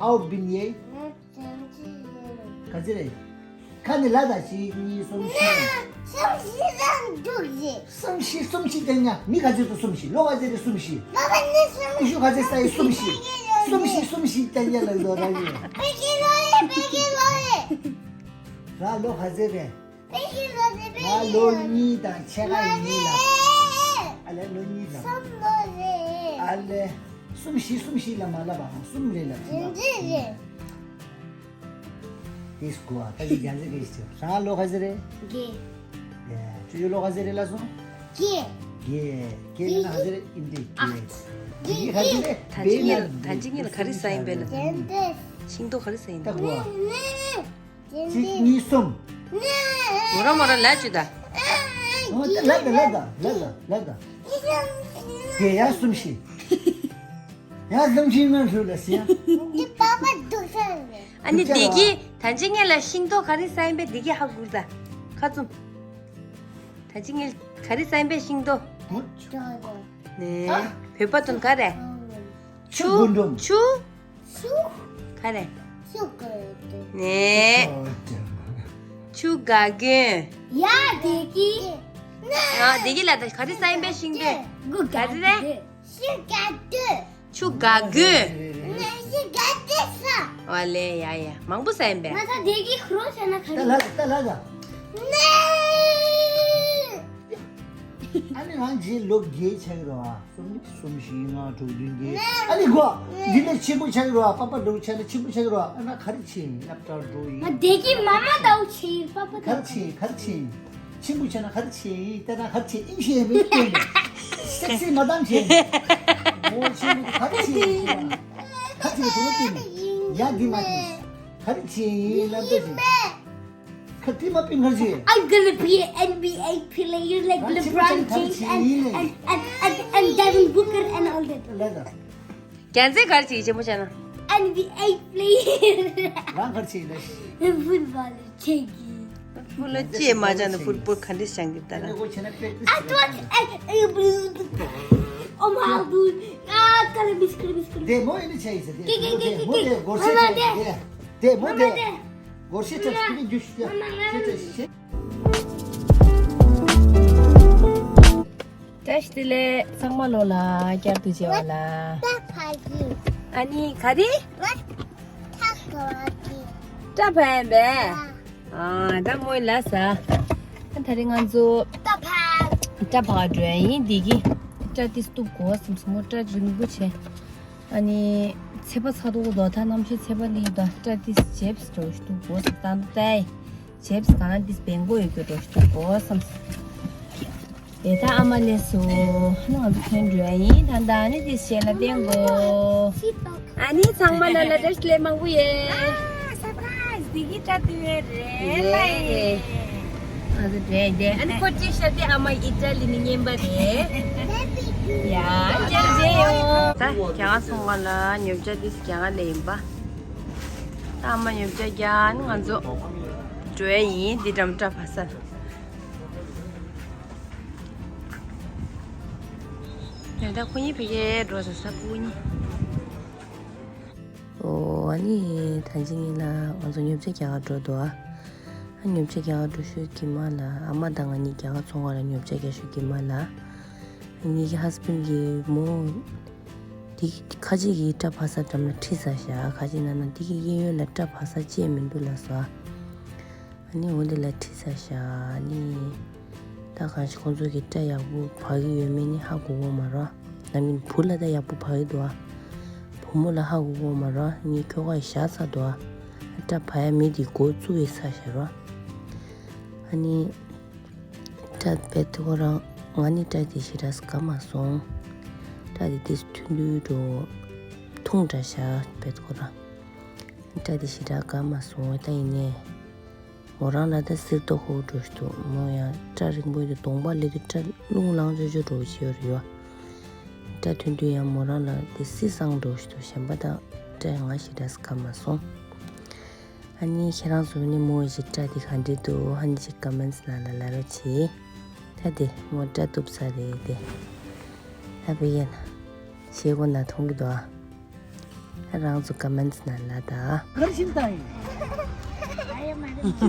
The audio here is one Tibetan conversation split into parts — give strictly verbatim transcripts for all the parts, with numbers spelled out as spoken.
ཨའོ་བིན་ཡེ། ག་ཚོད་རེད། ཁ་ནས་ལ་དང་གཅིག་གཉིས་གསུམ་བཞི། གསུམ་བཞི་ལ་འདུག་ཡེ། གསུམ་བཞི་གསུམ་བཞི་དེ་ཉ་མི་ག་ཚོད་དུ་གསུམ་བཞི་ལོ་ག་ཚོད་རེད་གསུམ་བཞི། ལོ་ག་ཚོད་གསུམ་བཞི། ཤུ་ག་ཚོད་ས་ཡི་གསུམ་བཞི། གསུམ་བཞི་གསུམ་བཞི་དེ་ཉ་ལ་ལོ་ར་ཡོད། པེ་ཀེ་ལོ་རེད་པེ་ཀེ་ལོ་རེད། ར་ལོ་ག་ཚོད་རེད། ང་ལོ་གཉིས་དང་ཕྱེད་ཀ་ཡིན་ལ། ཨ་ལེ་ལོ་གཉིས་དང་། ཨ་ལེ། གསུམ་བཞི་གསུམ་བཞི་ལ་མ་ལབ་པའང་གསུམ་རེད་ལབ་ཟིན་པ། དེ་སྐུ་བ་ད་ཅི་རྒྱ་ཟེར་གི་ཞིག་རང་ལོ་ག་ཚོད་རེད། ཁྱོད་ལོ་ག་ཚོད་རེད་ལ་སོང་། དགེ། དགེ་ལ་ག་ཚོད་རེད་ཨིན་དེ་དགེ། དེ་ག་ཚོད་རེད། ད་ཅི་ངེད་ད་ཅི་ངེད་ལ་ག་རེ་ཟ་ཡིན་པས་ན། ཤིང་ཏོག་ག་རེ་ཟ་ཡིན་ད་པས། སྐུ་བ། གཅིག་གཉིས་གསུམ། མོ་རང་མོ་རང་ལ་ཅི་ད། ལ་ད་ལ་ད་ལ་ད་ལ་ད། དེ་ཡང་གསུམ་བཞི། ཡང་གསུམ་བཞི་ངང་ཧྲུལ་ལ་སི་ཡང་། འདི་པ་པ་འདུག་ས་རེད། ཨ་ནི་བདེ་སྐྱིད་ད་ཅི་ངེད་ལ་ཤིང་ཏོག་ག་རེ་ཟ་ཡིན་པས་བདེ་སྐྱིད་ཧ་གོ་ད། ཁ་བཙུམ། ད་ཅི་ངེད་ག་རེ་ཟ་ཡིན་པས་ཤིང་ཏོག་ནས་བོད་པ་དོན་ག་རེ། ཆུ། ཆུ། ཆུ། ཆུ། ག་རེ། ཆུ་ག་དུ། ནས། ཆུ་ག་གོན། ཡ་དེ་གི། ཡ་དེ་གི་ལ་ད་ག་རེ་ས་ཡིན་པས་ཤིང་དེ། གུ་ག་ག་རེ་རེད། དུ། ཆུ་ག་དུ། ཆུ་ག་གོན། ནས་ཆུ་ག་དུ་ས། ཨོ་ལེ་ཡ་ཡ་མང་པོ་ས་ཡིན་པས། ང་ད་དེ་གི་ཁྲོ་བྱས་ན་ག་ད་རེ། ལ་ད་ལ་ད། ནས། ཨ་ནི་ང་རྗེས་ལོ་བརྒྱད་ཆགས་ཀྱི་རེད་བ། གསུམ་གསུམ་བཞི་ལྔ་དྲུག་བདུན་བརྒྱད། ཨ་ནི་གོ། འདི་ནས་ཆེན་པོ་ཆགས་ཀྱི་རེད་བ། པ་པ་འདྲ་བོ་ཆགས་ན་ཆེན་པོ་ཆགས་ཀྱི་རེད་བ། ཨ་ན་ག་རེ་ཆེ་ཡིན་སློབ་གྲྭ་འགྲོ་ཡིན། ང་བདེ་སྐྱིད་མ་མ་ལྟ་བུ་ཆེ་ཡིན་པ་པ་ལྟ་བུ། ག་རེ་ཆེ་ཡིན། ག་རེ་ཆེ་ཡིན། ཆེན་པོ་ཆགས་ན་ག་རེ་ཆེ་ཡིན་ལྟ་ན་ག་རེ་ཆེ་ཡིན་ཞེས་མི་སྟོན་ནས། སེག་སི་མ་དང་ཆེ་ཡིན། འོ་ཆེན་པོ་ག་རེ་ཆེ་ཡིན། ག་རེ་ཆེ་ཡིན་དུ་སྟོན་ནས། ཡ་འདི་མ་ཆེ། ག་རེ་ཆེ་ཡིན་སློབ་གྲྭ་ཆེ། ཁ་ཏི་མ་པིན་ཁར་ཇི། I'm gonna be an N B A player like LeBron James and, and, and, and, and Devin Booker and all that. ལ་ད། རྒྱལ་མཚན་གར་ཅིག་ཆེན་པོ་བྱས་ན། N B A player. རང་གར་ཅིག་ལ། Football ཆེ་གི། ཕུ་ལོ་ཅེས་མ་བྱས་ན་ཕུཊ་བོལ་ག་འདྲ་བྱང་གི་ད་ར། ཨ་ཏོ་ཨ་ཨ་ཨ་ཨོ་མ་ཨ་བུ་ཨ་ཀ་ལ་མིས་ཀ་ལ་མིས་ཀ་ལ། དེ་མོ་ཡིན་ན་ཆ་ཡིན་ཟེར་དེ། གེ་གེ་གེ་གེ་མོ་གེ་དེ་སྒོར་གཞས་ཆ་ཡིན་ཟེར་དེ། དེ་མོ་དེ། སྒོར་གཞས་ཆ་ཡིན་རྒྱུ་ཞིག་ཡ། ཆེ་ཆེ་ཆེ། བཀྲ་ཤིས་བདེ་ལེགས་ཚང་མ་ལོ་ལ་བསྐྱར་དུ་མཇལ་བ་ལ། ད་ཕ་གི། ཨ་ནི་ག་རེ། ད་ཕ་གི། ད་ཕ་ཡིན་པས། ཨ། ཨ་ད་མོའི་ལ་ས། ཨ་ད་རེས་ང་ཚོ་ད་ཕ། ད་ཕ་འགྲོ་ཡ་ཡིན་འདི་གི། ད་ཏིས་གཏུབ་དགོས་བསམ་སོང་མོ་ད་རིང་པོ་བྱས། ཨ་ནི་ཚེ་པ་ཚ་ཏོག་དོ་ད་རྣམ་ཤེས་ཚེ་པ་ལི་དོ་ད་ཏིས་ཇེབས་འགྲོ་ཞུ་གཏུབ་དགོས་བསམ་ད་ད་ད་ཡ། ཇེབས་གང་ན་ཏིས་བེང་གོ་ཡོད་རྒྱུ་འགྲོ་ཞུ་གཏུབ་དགོས་བསམ། ཨེ་ད་ཨ་མ་ལས་སོ། ང་ཚོ་ཐོན་འགྲོ་ཡ་ཡིན་ད་ད་ཨ་ནི་ཏིས་བཤད་ན་བསྟན་དགོས། ཨ་ནི་ཚང་མ་ལ་ལ་བཀྲ་ཤིས་བདེ་ལེགས་མང་པོ་ཡོད། ཨ་སར་པ་རའི་སི་འདི་གི་སྐྲ་དེ་རེད་ལ་ཡེ། ཨ་ཟེ་རེད་དེ་ཨ་ནི་ཁོ་ཅི་ཤ་དེ་ཨ་མ་ཨི་ཏྲ་ལི་ནི་རྔན་པ་རེད། ཡ་ཅར་ཇེ་ཡོ། ད་རྒྱ་གར་ཚོང་ཁང་ལ་ཉོ་ཆ་དེ་རྒྱ་གར་ལ་ཡིན་པ། ད་ཨ་མ་ཉོ་ཆ་རྒྱ་ནི་ང་ཚོ་འགྲོ་ཡ་ཡིན་འདི་འགྲམ་སྐྲ་ཕ་ས། ཡ་ད་ཁོ་གཉིས་ཕ་གིར་འགྲོ་ས་ས་ཁོ་གཉིས། ཨོ་ཨ་ནི་ད་ཅི་ཉིན་ལ་ང་ཚོ་ཉོ་ཆ་རྒྱག་ག་འགྲོ་འདུག་ཨ་ཉོ་ཆ་རྒྱག་ག་འགྲོ་ཤོད་ཀྱི་མ་ལ་ཨ་མ་དང་ང་གཉིས་རྒྱ་གར་ཚོང་ཁང་ལ་ཉོ་ཆ་རྒྱག་ཤོད་ཀྱི་མ་ལ། ངེད་ཀྱི་ཧས་བྷེན་གྱིས་མོ་དེ་ཁ་ཆེ་གི་སྐྲ་ཕ་ས་འགྲམ་ལ་ཁྲིད་ས་བཞག་ཁ་ཆེ་ན་ན་དེ་གི་གཡས་གཡོན་ལ་སྐྲ་ཕ་ས་བཅད་མི་འདུག་ལ་སོ། ཨ་ནི་འོ་དེ་ལ་ཁྲིད་ས་བཞག་ཨ་ནི། ད་གང་ཞིག་ཁོང་ཚོ་གི་སྐྲ་ཡག་པོ་བག་གི་ཡོད་མེད་ནི་ཧ་གོ་གོ་མ་རོ། ནམ་ཡིན་བུ་ལ་ད་ཡག་པོ་བག་གི་འདུག་ཨ། བུ་མོ་ལ་ཧ་གོ་གོ་མ་རོ་ངས་ཁྱོ་ག་བཞག་ཚར་འདུག་ཨ། སྐྲ་བག་ཡ་མི་དེ་འགོ་བཙུགས་ཡི་ས་བཞག་རོ། ཨ་ནི། སྐྲ་བེད་ཁོ་རང་ང་ནི་སྐྲ་དེ་ཞེ་དྲག་དགའ་མ་སོང་། སྐྲ་དེ་དེ་ཐུང་དུས་འགྲོ། ཐུང་དྲགས་བཞག་བེད་ཁོ་རང་། སྐྲ་དེ་ཞེ་དྲག་དགའ་མ་སོང་ད་ཡིན་ནས། མོ་རང་ལ་ད་སིར་ཏོ་ཧོ་འགྲོ་ཞིག་འདུག་མོ་ཡང་སྐྲ་རིང་པོ་དེ་གདོང་པ་ལས་དུ་སྐྲ་རླུང་ལངས་ཅོ་ཅོ་འགྲོ་བྱེད་ཡོད་རེད་ཡོ། སྐྲ་ཐུང་དུས་ཡང་མོ་རང་ལ་དེ་སི་སང་འགྲོ་ཞིག་འདུག་གཞན་པ་ད་སྐྲ་ང་ཞེ་དྲག་དགའ་མ་སོང་། ཨ་ནི་ཁྱེད་རང་ཚོ་ནི་མོ་ཞིག་སྐྲ་དེ་ག་འདྲ་འདུག་ཨ་ནི་ཞིག་ཀ་མེན་ཊི་ནང་ལ་ལབ་རོགས་བྱེད། ད་དེ་མོ་སྐྲ་གཏུབ་ས་རེད་དེ། ད་བི་ཡན་ཞེ་གོ་ན་མཐོང་གི་འདུག་ཨ། རང་ཚོ་ཀོ་མེན་ཊི་ནང་ལ་ད། གར་ཤིན་ཏང་ཡིན།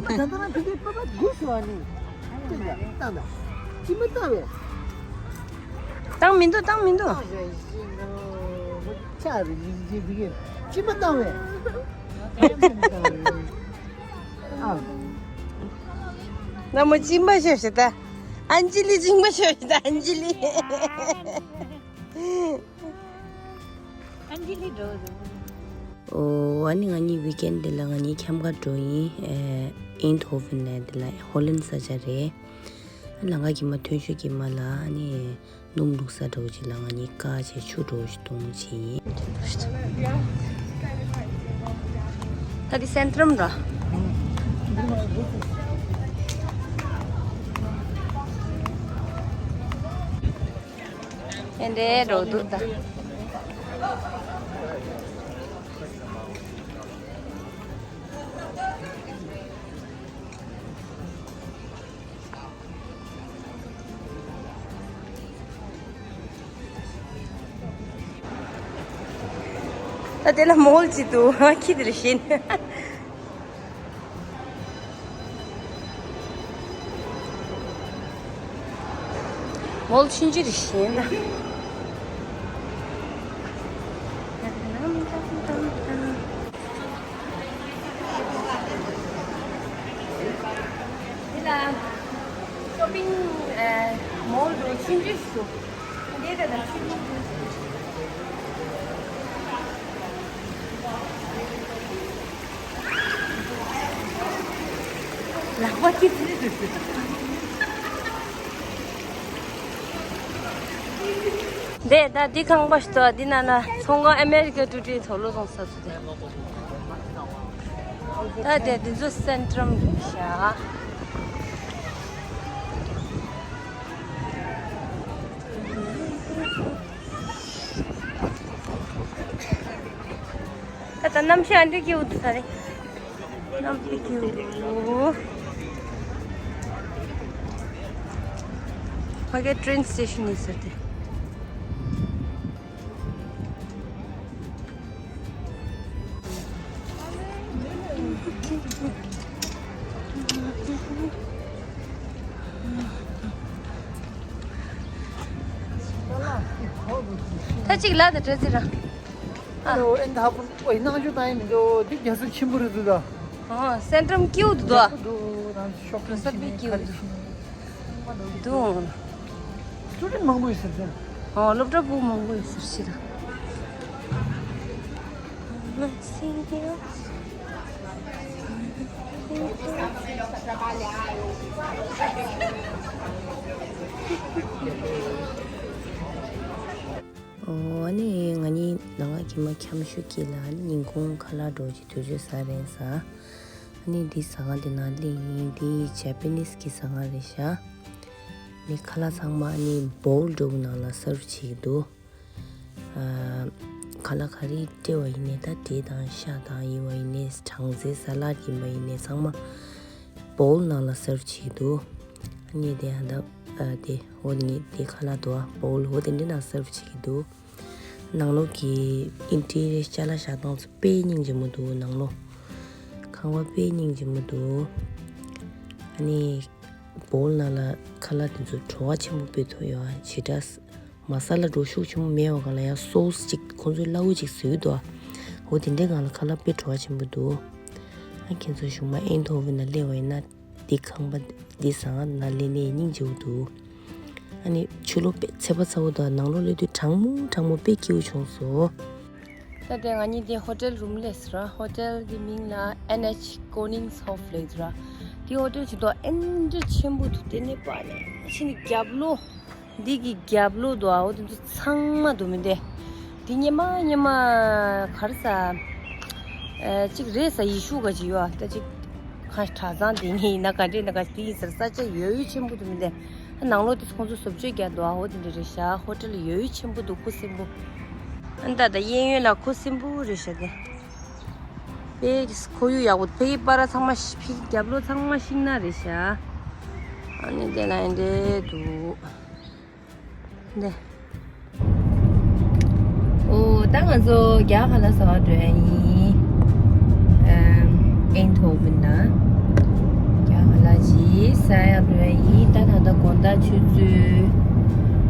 ད་ལྟ་རང་དེ་འདྲའི་པ་པ་དགོས་སུ་བ་ནི། ཏིག་ལ་ཏང་ད། ཅི་མ་ཏང་བས། ཏང་མི་འདུག་ཏང་མི་འདུག་ཏང་ཞ་ཡི་ཤི་ནོ། ཅ་རི་ལི་ཇི་བི་གེ། ཅི་མ་ཏང་བས། ཨ། ན་མོ་ཅི་མ་ཤོད་ཤི་ད། ཨན་ཇི་ལི་ཅི་མ་ཤོད་ཤི་ད་ཨན་ཇི་ལི། ཨན་ཇི་ལི་འགྲོ་འདུག་ཨོ་ཨ་ནི་ང་གཉིས་ཝིག་ཨེན་འདི་ལ་ང་གཉིས་ཁྱམས་ཁར་འགྲོ་ཡིན། ཨེ་ཨིན་ཐོ་ཝེན་ནས་འདི་ལ་ཧོ་ལན་ས་ཆ་རེད། ལམ་ཁ་གི་མ་ཐོན་ཤུགས་ཀྱི་མ་ལ་ཨ་ནི་སྣུམ་བླུགས་ས་འདྲ་བོ་ཅིག་ལ་ང་གཉིས་ཀ་བྱས་ཆུ་འདྲ་བོ་ཞིག་བཏུང་བྱས་ཡིན། ད་འདི་སེན་ཏྲམ་ར། ཨེ་འདྲའི་འགྲོ་འདུག་ད། ད་དེ་ལ་མོལ་ཅིག་འདུག་ཁྱི་དེ་རེ་བཞིན། མོལ་ཆུང་ཆུང་རེ་བཞིན་ད། འདི་ལ་ཤོ་པིང་ཨ་མོལ་འདུག་ཆུང་ཆུང་ཞིག་འདུག་འདི་ལ་ཆུང་ཆུང་ཞིག་ལག་པ་ཅི་ཚིག་ཚིག་ཚིག་འདི་ད་འདི་ཁང་པ་ཞིག་འདུག་འདི་ནང་ན་ཚོང་ཁང་ཨ་མེ་རི་ཀ་ཊུ་ཌེ་དུག་ལོག་བཙོང་ས་ཚོ་དེ། ད་དེ་འདི་ཚོ་སེན་ཏྲམ་རེད་ཤག་ད་ད་གནམ་གཤིས་ཨ་འདྲ་སྐྱིད་པོ་འདུག་ས་རེད། གནམ་གཤིས་སྐྱིད་པོ་འདུག་ཕ་གི་ཊེན་སི་ཊེ་ཤན་ཡིན་ཟེར་ཏེ། ད་ཅིག་ལ་ད་འདྲ་ཟེར་ར། ཨ་ལོ་ཨེན་ད་ཧ་པོ་ཨོ་ཡིན་ནང་ཞུ་ད་ཡིན་མི་འདུག་འདི་རྒྱ་སེ་ཆེན་པོ་རེད་འདུག་ད། ཨོ་སེན་ཏྲམ་སྐྱིད་པོ་འདུག་ད། འདུག་ད་ཤོག་ཁང་ཆེན་པོ་སྐྱིད་པོ་འདུག་འདུག་སི་ཊུ་ཌེན་ཊི་མང་པོ་ཡོད་ཟེར་ཟེར། ཨོ་སློབ་གྲྭ་པོ་མང་པོ་ཡོད་ཟེར་ཤི་ད། ཨོ་ཨ་ནི་ང་གཉིས་ནང་ང་ཁྱིམ་མ་འཁྱམ་ཤུགས་ཀྱིས་ལ་ཨ་ནི་ཉིན་གུང་ཁ་ལག་འགྲོ་གི་དུས་ཚོད་ཟ་རན་ས། ཨ་ནི་འདི་ཟ་ཁང་འདི་ནང་སླེབས་ཡིན། འདི་ཇ་པ་ནིས་ཀྱི་ཟ་ཁང་རེད་ཤག་ཨ་ནི་ཁ་ལག་ཚང་མ་ཨ་ནི་བོལ་འདྲ་བོ་ནང་ལ་སར་བ་བྱེད་ཀྱི་འདུག་ཨ་ཁ་ལག་ག་རེ་སྤྲད་པ་ཡིན་ནའི་ད་འབྲས་དང་ཤ་དང་ཡིན་པ་ཡིན་ནའི་སྦྲང་རྩི་ས་ལད་ཡིན་པ་ཡིན་ནའི་ཚང་མ་བོལ་ནང་ལ་སར་བ་བྱེད་ཀྱི་འདུག་ཨ་ནི་དེ་ཨ་ད་ཨ་དེ་འོ་ནི་དེ་ཁ་ལག་འདུག་ཨ་བོལ་འོ་དེ་འདྲ་ནང་སར་བ་བྱེད་ཀྱི་འདུག་ནང་ལོགས་ཀྱི་ཨིན་ཊི་རི་ཡར་ཅ་ལག་བཞག་སྟངས་ཚོ་དཔེ་སྙིང་རྗེ་མོ་འདུག་ནང་ལོགས་ཁང་པ་དཔེ་སྙིང་རྗེ་མོ་འདུག་ཨ་ནི་བོལ་ནང་ལ་ཁ་ལག་དེ་ཚོ་བྲོ་བ་ཆེན་པོ་དཔེ་ཐོན་ཡོད། ཨ་ཇི་འདྲ་མ་ས་ལ་འགྲོ་ཤུགས་ཆེན་པོ་མེད་པ་གང་ལ་ཡང་སོ་སི་ཅིག་ཁོང་ཚོས་སླ་བོ་ཅིག་བཟོས་འདུག་ཨ་འོ་དེ་འདྲའི་སྒང་ལ་ཁ་ལག་དཔེ་བྲོ་བ་ཆེན་པོ་འདུག་ཨ་ཁྱེད་ཚོ་གཞུག་མ་ཨེན་ཐོ་ཝེན་ལ་སླེབས་པ་ཡིན་ན། འདི་ཁང་པ་འདི་ཟ་ཁང་ནང་སླེབས་ནས་སྙིང་རྗེ་པོ་འདུག་ཨ་ནི་ཕྱི་ལོགས་དཔེ་ཚད་པ་ཚ་པོ་དང་ནང་ལོགས་སླེབས་དུས་གྲང་མོ་གྲང་མོ་དཔེ་སྐྱིད་པོ་བྱུང་སོང་། ད་ལྟ་ང་གཉིས་འདི་ཧོ་ཊེལ་རུམ་སླེབས་སོང་ར། ཧོ་ཊེལ་གྱི་མིང་ལ་ཨེན་ཨེཆ་ཀོ་ནིང་ཧོབ་ལབ་ཀྱི་འདུག་ར། འདི་ཧོ་ཊེལ་ཅིག་འདུག་ཨེ་འདྲ་ཆེན་པོ་འདུག་དེ་ནས་པ་ནས་ཕྱི་ནས་རྒྱབ་ལོགས། འདི་གི་རྒྱབ་ལོགས་འདུག་ཨ། འོ་དེ་ཚོ་ཚང་མ་འདུག་མི་འདི། འདི་སྔོན་མ་སྔོན་མ་ག་རེ་ཟ། ཨེ་གཅིག་རེད་ཟ། ཡེ་ཤུ་ག་ཅིག་ཡོད་ཨ། ད་ཅིག་གང་གྲྭ་ཚང་དེ་ནི་ཡིན་ན་ག་འདྲས་ན་ག་ཅིག་དེ་ཡིན་ཟེར། ས་ཆ་ཡོད་ཡོད་ཆེན་པོ་འདུག་མི་འདི། ཨ་ནང་ལོགས་དེ་ཁོང་ཚོ་བཟོ་བཅོས་རྒྱག་འདུག་ཨ། འོ་དེ་འདྲ་རེད་ཤག་ཧོ་ཊེལ་ཡོད་ཡོད་ཆེན་པོ་འདུག་ཁུ་སིམ་པོ། ཨ་ད་ད་གཡས་གཡོན་ལ་ཁུ་སིམ་པོ་རེད་ཤག་དེ། དཔེ་ཁོར་ཡུག་ཡག་པོ། ཕ་གི་པ་ར་ཚང་མ་ཤི། ཕ་གི་རྒྱབ་ལོགས་ཚང་མ་ཤིང་ནགས་རེད་ཤག་ཨ་ནི་དེ་ལ་ཨེ་འདྲས་འདུག་འདི། ཨོ་ ད་ང་ཚོ་རྒྱ་གར་ལ་ཟ་བར་འགྲོ་ཡ་ཡིན། ཨེམ། ཨེན་ཐོ་བིན་ན། རྒྱ་གར་ལ་ཅིག་ཟ་ཡ་འགྲོ་ཡ་ཡིན། ད་ད་ལྟ་དགོང་དག་ཆུ་ཚོད་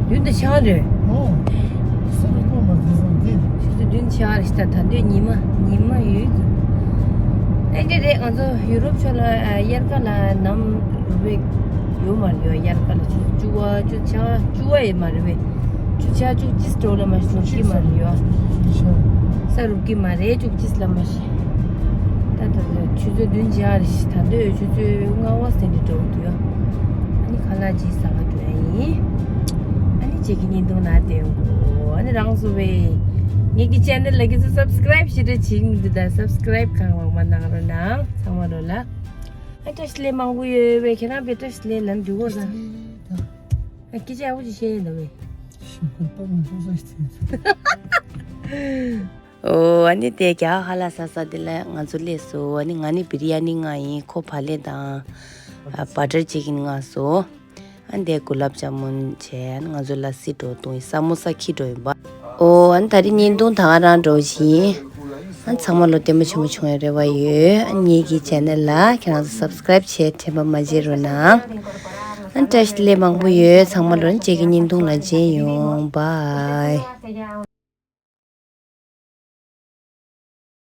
བདུན་དང་ཕྱེད་ཀ་རེད། ཨོ། སེམས་པ་མ་བདེ་སོང་དེ། ཆུ་ཚོད་བདུན་ཕྱེད་ཀ་རེད་ཤག་ད་ལྟ་ཉི་མ་ཉི་མ་ཡོད་འདུག་ཨེ་འདྲ་རེད། ང་ཚོ་ཡུ་རོབ་ཕྱོགས་ལ་ཨ་དབྱར་ཁ་ལ་ནམ་རུབ་པའི་ཡོད་མ་རེད། ཡོད། དབྱར་ཁ་ལ་ཆུ་ཚོད་བཅུ་པ་བཅུ་ཕྱེད་ཀ་བཅུ་པ་ཡོད་མ་རེད་པས། ཆུ་ཚོད་བཅུ་གཅིག་འགྲོ་ལ་མ་ཤོར་གི་མ་རེད། ཡོད། ས་རུབ་གི་མ་རེད། བཅུ་གཅིག་ལ་མ་ཤི། ད་ད་ད་ཆུ་ཚོད་བདུན་ཕྱེད་ཀ་རེད་ཤག་ད་འདོད་ཆུ་ཚོད་ལྔ་པ་ཟིན་འདྲ་འགྲོ་གི་འདུག་ཡོད། ཨ་ནི་ཁ་ལག་ཅིག་ཟ་ག་འགྲོ་ཡ་ཡིན། ཨ་ནི་ཁྱེད་ཀྱི་བརྙན་ཐུང་ལ་བལྟས་འོ། ཨ་ནི་རང་སུ་བས་ངེད་ཀྱི་ཆེ་ནལ་ལ་ཁྱེད་ཚོ་སབ་སི་ཀི་རབ་ཞེ་དྲག་བྱེད་མི་འདུག་ད་སབ་སི་ཀི་རབ་གང་མང་མང་གནང་རོགས་གནང་། ཚང་མ་ལོ་ལ། ཨ་བཀྲ་ཤིས་བདེ་ལེགས་མང་པོ་ཡོད་པས། ཁྱེད་རང་པས་བཀྲ་ཤིས་བདེ་ལེགས་ལབ་འདུག་གོ་ས། ཨ་སྐད་ཆ་ཡག་པོ་ཅིག་བཤད་ཡིན་ད་བས། ཤིང་ཁོག་པ་མ་ཐོག་ས་ཞིག་ཨོ། ཨ་ནི་དེ་རྒྱ་ཧ་ལ་ས་ས་དེ་ལ་ང་ཚོ་སླེབས་སོང་། ཨ་ནི་ང་ནི་བི་རི་ཡ་ནི་མངགས་ཡིན། ཁོ་བག་ལེབ་དང་ཨ་བ་ཊར་ཅི་ཀིན་མངགས་སོང་། ཨ་འདི་གུ་ལབ་ཇ་མུན་བྱས། ཨ་ནི་ང་ཚོ་ལ་སི་འགྲོ་བཏུང་ཡིན། ས་མོ་ས་ཁྱེར་འགྲོ་ཡིན་པ། ཨོ། ཨ་ནི་ད་རེས་བརྙན་ཐུང་ད་ག་རང་འགྲོ་བཞིན། ཨ་ཚང་མ་ལོ་ལྟད་མོ་ཆེན་མོ་བྱུང་བའི་རེ་བ་ཡོད། ཨ་ངེད་ཀྱི་ཆེ་ནལ་ལ་ཁྱེད་རང་ཚོ་སབ་སི་ཀི་རབ་བྱས་དྲན་པ་མ་བརྗེད་རོགས་གནང་། ཨ་བཀྲ་ཤིས་བདེ་ལེགས་མང་པོ་ཡོད། ཚང་མ་ལོ་ཁྱེད་ཀྱི་བརྙན་ཐུང་ལ་མཇལ་ཡོང་། བྷའི།